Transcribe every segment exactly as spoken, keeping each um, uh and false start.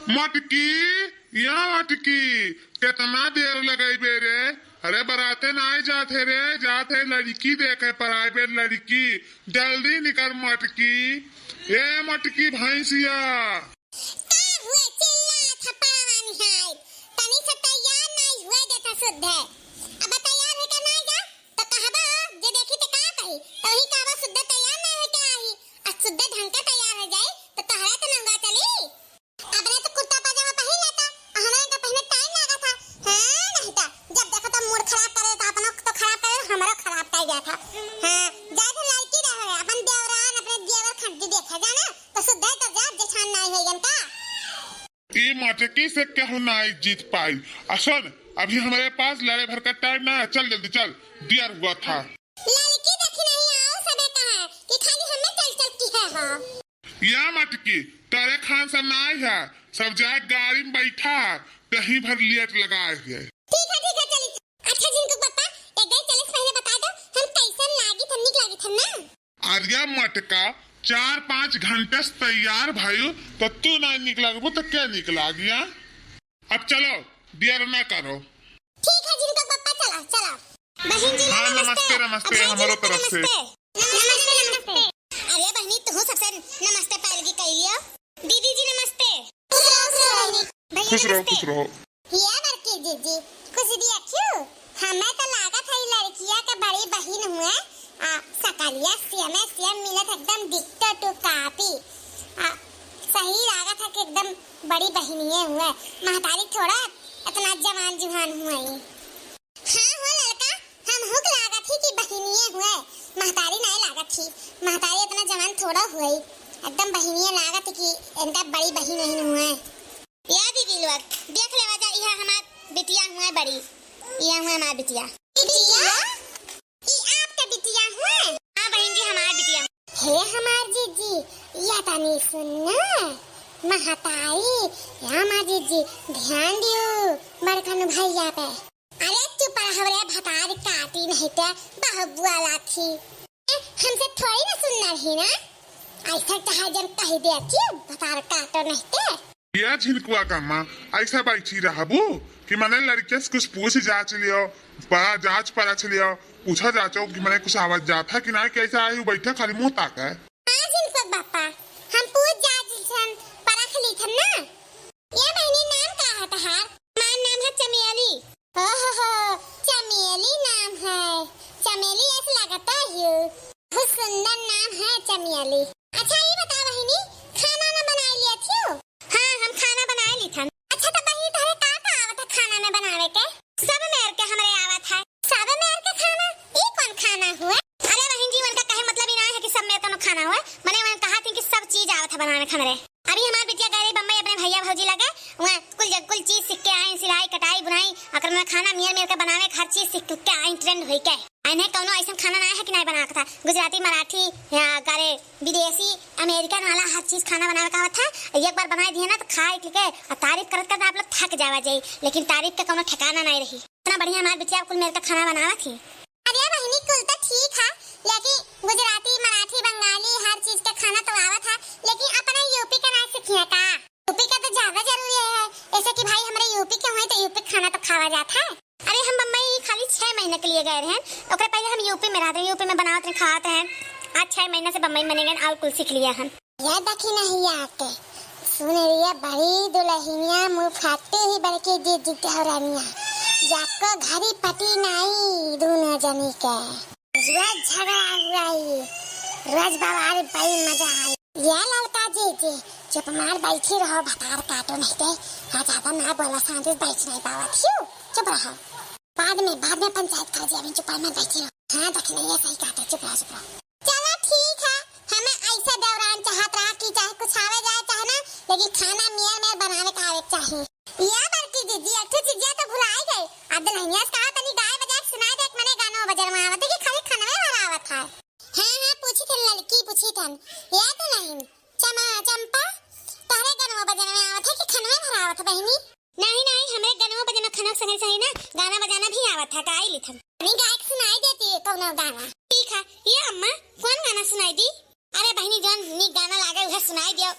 मटकी, या मटकी, केतना देर लगइबे रे? अरे बराते नाहीं जात है रे, जात है लड़की देखे, private लड़की। जल्दी निकर मटकी। ए मटकी भैंसिया। का हुए चिल्लात ह पावन है? तनी से तैयार नाहीं हुए देता सुद्ध। अब तैयार होके नाहीं जा, तो कहबा, जे देखी तो का कही? तो वही कहबा सुद्ध तैयार नाहीं होके आई। आ सुद्ध ढंग के तैयार हो जाई, तो तहरा तो नंगा चली। अपने तो कुर्ता पजामा पहिन लेता, आ हमरे के पहिने time लागत है। हाँ, नहीं तो जब देखो तो mood खराब करे, तो अपनो तो खराब करे, हमरो खराब कर जात है। हाँ, जाए तो लड़की रहे, अपन देवरान, अपने देवर खंडी देखे जाना, तो सुधर कर जा, जेठान नाई होइगन का। ई मटकी से केहू नाई जीत पाई। आ सुन, अभी हमरे पास लड़े भर का time ना है, चल जल्दी चल, देर हुआ था। लड़की देखी नहीं आओ सबे कहा कि खाली हमें चल चल की है हो। या मटकी, तोरे खान सब नाई है, सब जाए गाड़ी में बैठा, कहीं भर लेट लगाए हुए। ठीक है, ठीक है, चली। अच्छा झिनकू पप्पा, एक बार चले से पहले बता दो, हम कैसन लागी थन, निक लागी थन ना? अरे मटका, चार पाँच घंटे से तैयार भयू, तो तू ना निक लागबू तो क्या निक लागिया? अब चलो, देर ना करो। ठीक है झिनकू पप्पा, चला, चला। बहिन जी, हाँ, नमस्ते। नमस्ते, नमस्ते, भाई जी, हमरो तरफ से। नमस्ते, नमस्ते। अरे बहिनी, तू सबसे नमस्ते पहले की कह लिया। दीदी जी, नमस्ते। खुश रहो, खुश रहो बहिनी। भैया, खुश रहो, नमस्ते। खुश रहो। ये बड़की जीजी, खुश दिया क्यों? हमें तो लागत है, ई लड़किया के बड़ी बहिन हुए, आ, सकलिया सेम सेम मिलत, एकदम dictator to copy। आ, सही लागत है कि एकदम बड़ी बहिनिये हुए, महतारी थोड़ा इतना जवान जुहान हुए। हाँ हो लड़का, हमहू के लागत ही कि बहिनिये हुए, महतारी नाय लागत ही। महतारी इतना जवान थोड़ा हुए, एकदम बहिनिये लागत ही कि इनका बड़ी बहिन वहिन हुए। या दीदी लोग, देख लेवा जा, इहा हमार बिटिया हुए बड़ी, इहा हुए हमार बिटिया। बिटिया? ई आपके बिटिया हुए? हाँ बहिन जी, हमार बिटिया। हे हमार जीजी, या तनी सुन ना, महतारी, या हमार जीजी, ध्यान दियो बड़कन भैया पे। अरे चुप रहो रे, भतार काटी नहीं ते बहु बुआ लाथी। ए, हमसे थोड़ी ना सुनना रही ना, ऐसा चाहे जन कह दे, क्यों भतार काटो नहीं ते। या झिनकुआ का माँ, ऐसा बैठी रहबू कि मने लड़के से कुछ पूछ जांच लियो, परा जांच परख लियो, पूछा जाचो कि मने कुछ आवत जात है कि ना, कैसे आई हूँ बैठा खाली मुँह ताक है। हाँ झिनकुआ बापा, हम पूछ जांच सन परख ली थन ना। ये बहिनी नाम का है तहार? हमार नाम है चमेली। ओहो हो, चमेली नाम है। चमेली ऐसे लगता है यू। बहुत सुंदर नाम है चमेली। अच्छा, ये बताओ बहिनी, खाना ना बनाए लिया थियो? हाँ, हम खाना बनाए ली थन। अच्छा, तो बहिनी, तोहरे का का आवत है खाना में बनावे के? सब मेर के हमरे आवत है। सब मेर के खाना? ई कौन खाना हुए? अरे बहिन जी, उनका कहे मतलब ई ना है कि सब मेर के खाना हुए, मने उन्हें कहा थी कि सब चीज आवत है बनावे के हमरे। अभी हमार बिटिया गए रही बम्बई अपने भैया भौजी लगे, वहाँ कुल जग कुल चीज सीख के आई, सिलाई, कटाई, बुनाई, अगर मैं खाना मेर मेर के बनावे के हर चीज सीख के आई, trained होई के। इन्हें कौनो ऐसा खाना ना है कि नहीं बना सकता। गुजराती, मराठी, या करे विदेशी, अमेरिकन वाला हर चीज खाना बनावे का आवत है। एक बार बनाई दिए ना तो खाए के और तारीफ करत करत आप लोग थक जावा जाई, लेकिन तारीफ का कौनो ठिकाना नहीं रही। इतना बढ़िया हमार बिटिया कुल मेर के खाना बनावत ही। अरे बहिनी, कुल तो ठीक है, लेकिन गुजराती, मराठी, बंगाली हर चीज के खाना तो आवत है, लेकिन अपने यूपी के ना सीखिए का? यूपी का तो ज्यादा जरूरी है, ऐसे कि भाई हमरे यूपी के हुए तो यूपी के खाना तो खावा जात है। अरे हम बम्बई खाली छह महीने के लिए गए रहे, ओकरे पहले हम यूपी में रहते, यूपी में बनावत रहे, खात रहे। आज छह महीने से बम्बई में गए और कुल सीख लिया हम। या देखी नहीं आके, सुन रे बड़ी दुलहिनिया मुफाटे ही बड़के जे जीते हो रानिया, जाको घरी पटी नाई दूनो जनी के। रोज झगड़ा हुआ ही, रोज बवाल बड़ी मजा आई। या ललका जे जे, चुप मार बैठी रहो, भतार काटो नहीं ते, हाँ ज्यादा ना बोला, शांति से बैठ नहीं पावत हियो, चुप रहो। बाद में, बाद में पंचायत कर दिया, अभी चुप मार बैठी रहो। हाँ देखी नहीं, ये सही कहते, चुप रहो, चुप रहो। चला ठीक है, हमें ऐसा दौरान चाहत रहा कि चाहे कुछ आवे जाए चाहे ना, लेकिन खाना मेर मेर बनावे का आवे के चाही। या बड़की दीदी, एक ठो चीजिया तो भुलाई गई। अब दुल्हनिया से कहा तनी गाय बजा के सुनाई दे, एक मने गानो बजनवा आवत है कि खाली खनवे भर आवत है। हाँ, हाँ, पूछी थन लड़की, पूछी थन। या दुल्हन, चमा, चंपा, तहरे गनवा बजनवा आवत है कि खनवे भर आवत है बहिनी? नहीं, नहीं, हमरे गनवा बजना खनक संगे सही ना, गाना बजाना भी आवत है, गाई ली थन। नहीं गाय के सुनाई देती है कौनो गाना। ठीक है, ये अम्मा, कौन गाना सुनाई दी? अरे बहिनी, जौन नीक गाना लागे, उहे सुनाई दियो।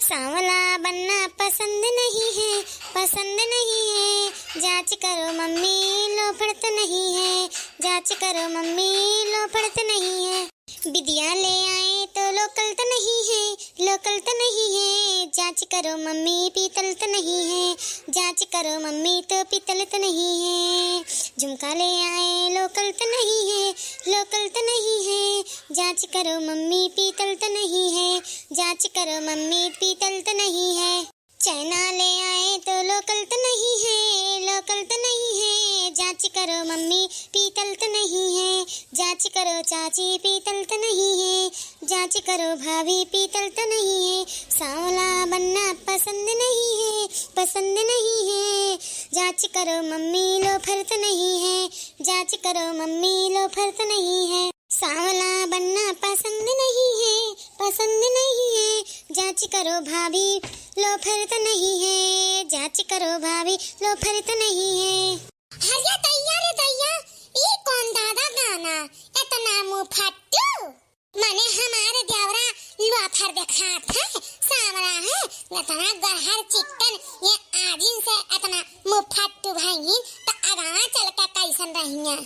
सांवला बनना पसंद नहीं है, पसंद नहीं है। जांच करो मम्मी, लोफर तो नहीं है। जांच करो मम्मी, लोफर तो नहीं है। बिदिया ले आए तो लोकल तो नहीं है, लोकल तो नहीं है। जांच करो मम्मी, पीतल तो नहीं है। जांच करो मम्मी, तो पीतल तो नहीं है। झुमका ले आए, लोकल तो नहीं है, लोकल तो नहीं है। जांच करो मम्मी, पीतल तो नहीं है। जांच करो मम्मी, पीतल तो नहीं है। चैना ले आए तो लोकल तो नहीं है, लोकल तो नहीं है। जांच करो मम्मी, पीतल तो नहीं है। जांच करो चाची, पीतल तो नहीं है। जांच करो भाभी, पीतल तो नहीं है। सांवला बनना पसंद नहीं है, पसंद नहीं है। जांच करो मम्मी, लोफर तो नहीं है। जांच करो मम्मी, लोफर तो नहीं है। सांवला बनना पसंद नहीं है, पसंद नहीं है। जांच करो भाभी, लोफर तो नहीं है। जांच करो भाभी, लोफर तो नहीं है। अरे दैया रे दैया, ई कौन दादा गाना, इतना मुंह फट्टू? माने हमारे देवरा लोफर देखात है, सांवला है, इतना गरहर चिकन, ये आजिन से इतना मुंह फट्टू भइहीं, तो आगावा चल के कैसन रहिया?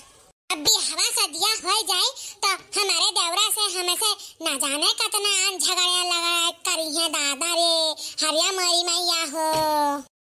अब बियाहवा सदिया होइ जाए तो हमारे देवरा से हमसे ना जाने कितना आन झगड़े लगा करी हैं दादा रे, हरिया मोरी मैया हो।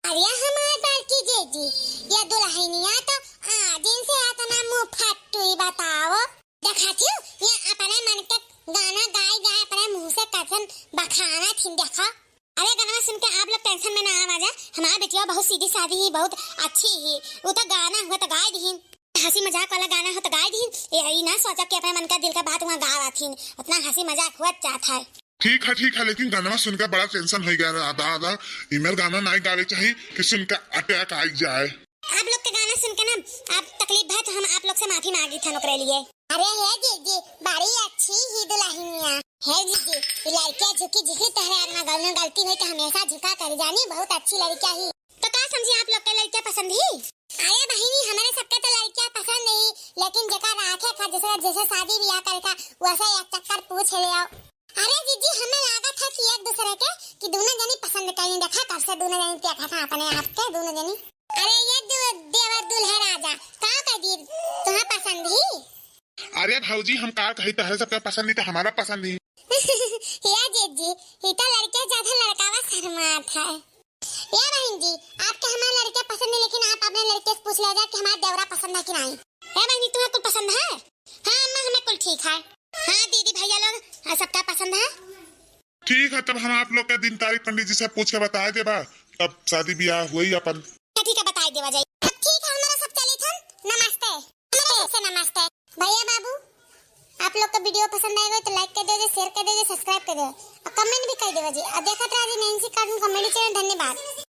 अरे हमार बड़की जीजी, ये दुल्हनिया तो आजिन से इतना मुंह फट्टू ही बताओ। देखत हियो, ये अपने मन के गाना गाई गाई अपने मुंह से कथन बखाना थिन देखो। अरे गनवा सुन के आप लोग tension में ना आवा जा, हमार बिटिया बहुत सीधी सादी ही, बहुत अच्छी ही, उ तो गाना हुआ तो गाई दिहिन। हंसी मजाक वाला गाना हो तो गाय दीन। ए, ई ना सोचा कि अपने मन का दिल का बात वहाँ गावा थीन। इतना हंसी मजाक हुआ जात है। ठीक है, ठीक है, लेकिन गानवा सुनकर बड़ा tension हो गया रे दादा। इमर गाना नहीं गावे चाहिए कि सुनकर attack आई जाए। आप लोग के गाना सुन के ना आप तकलीफ भा, तो हम आप लोग से माफी मांगी थन ओकरे लिए। अरे हे जीजी, बड़ी अच्छी ही दुल्हनिया। हे जीजी, ई लड़किया झुकी झुकी तहरे आगना गलती हुई तो हमेशा झुका कर जानी, बहुत अच्छी लड़किया ही। तो का समझी आप लोग के लड़किया पसंद ही? अरे बहिनी, हमरे सबके तो लड़किया पसंद ही, लेकिन जेका राखे का दूसरा जैसे शादी ब्याह करे का, वैसे एक चक्कर पूछ ले आओ। अरे जीजी, हमें लागत है कि एक दूसरे के, कि दोनों जनी पसंद करी, देखा कब से दोनों जनी देखा था अपने आप के, दोनों जनी। अरे ये दु-, देवर दुल्हे राजा, का कह दी, तुम्हें पसंद ही? अरे भौजी, हम का कही, तहरे सबके पसंद नहीं तो हमारा पसंद ही। या जीजी, ई तो लड़के ज्यादा लड़कावा शर्मात है। या बहन जी, आपके हमारे लड़के पसंद है, लेकिन आप अपने लड़के से पूछ लिया जाए कि हमारे देवरा पसंद है कि नहीं। ए बहनी, तुम्हें कुल पसंद है? हाँ अम्मा, हमें कुल ठीक है। हाँ दीदी भैया लोग, हाँ, सबका पसंद है। ठीक है, तब हम आप लोग के दिन तारीख पंडित जी से पूछ के बता देबा, तब शादी ब्याह हुई अपन। ठीक है, ठीक है, बताई देवा जाई। तब ठीक है, हमारा सब चली थन। नमस्ते। हमारा सबसे नमस्ते। भैया बाबू, आप लोग का video पसंद आएगा तो like कर दीजिए, share कर दीजिए, subscribe कर दीजिए और comment भी कर दीजिए। और देखत रहिए Nancy Cartoon Comedy channel। धन्यवाद।